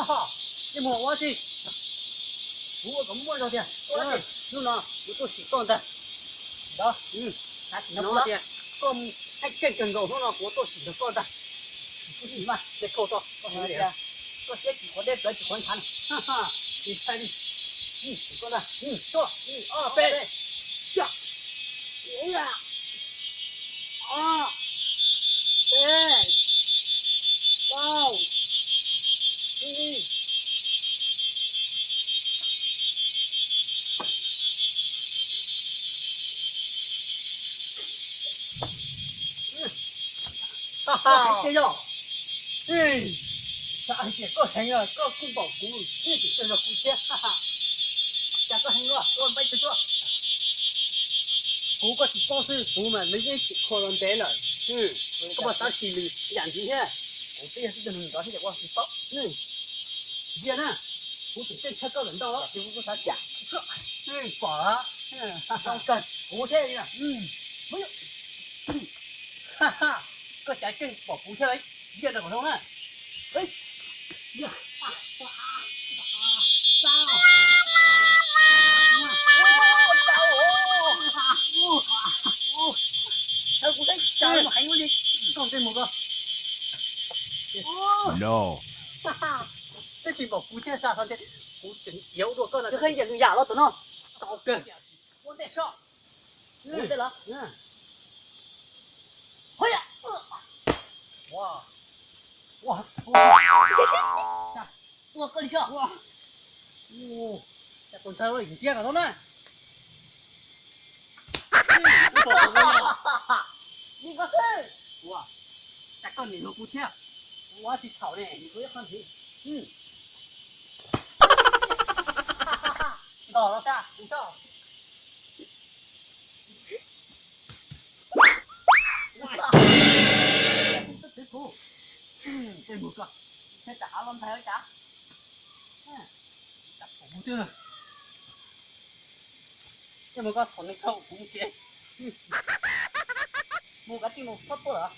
Ho, nej mus ua tsi? Kuv ua kom muaj zog tiag. Hnub no kuv tuaj sim koj ntag. Ntawd, no tias koj haib keej kawg nkaus, hnub no kuv tuaj sim nrog koj ntag. Kuv sim mas, nej khau tso, koj siab tsis qhuav deb plawv tsis qhuav ntshav. Tsis txhais li. Koj ntag, tuaj, ob peb, ob peb, ib. Koj heev tiag yog. Xav hais tias koj heev, koj kuj npaum kuv, nej tseem txawj nrog kuv thiab. Cas koj heev luaj, ua npaib twg tuaj? Kuv koj tsis paub xwb, kuv mas nws yeej tsim kho los ntev lawm. Koj puas xav sim lwm yam ntxiv thiab? Kuv twb yog tib tug neeg nrov thiab ces ua tsis paub. Ntsia na, kuv tseem ceeb tshaj koj lawm ntau. Kuv xav cam. Pom, zoo kawg kuv thiab. Koj cav keej pom kuv thiab, ntsia rau kom zoo na. Kuv teb cas heev ua li, koj tej mus koj. No. Twb tsis pom kuv thiab sas, kuv tseem yuav dua koj no. Koj yeej lwm yam los tus no. Tau kawg. Ua ntej soj. Ua ntej los. Ua, ua, ua. Ua koj li soj. Ua. Cas tus ntxhais ua ntsia kom tau na. Li koj xwb. Ua, cas koj nim hlub kuv thiab. Ua tsis txhaum ne, nim kuv ib qho ntxiv. Ntos los sas, kuv soj. Twb twv kuv. Tej mus koj, thiab tsam av los nthaig ua cas. Tsam pom kuv twb. Tej mus koj thaum nws thaum kuv tsev. Mus kav tsij mus txhob tuaj lawm.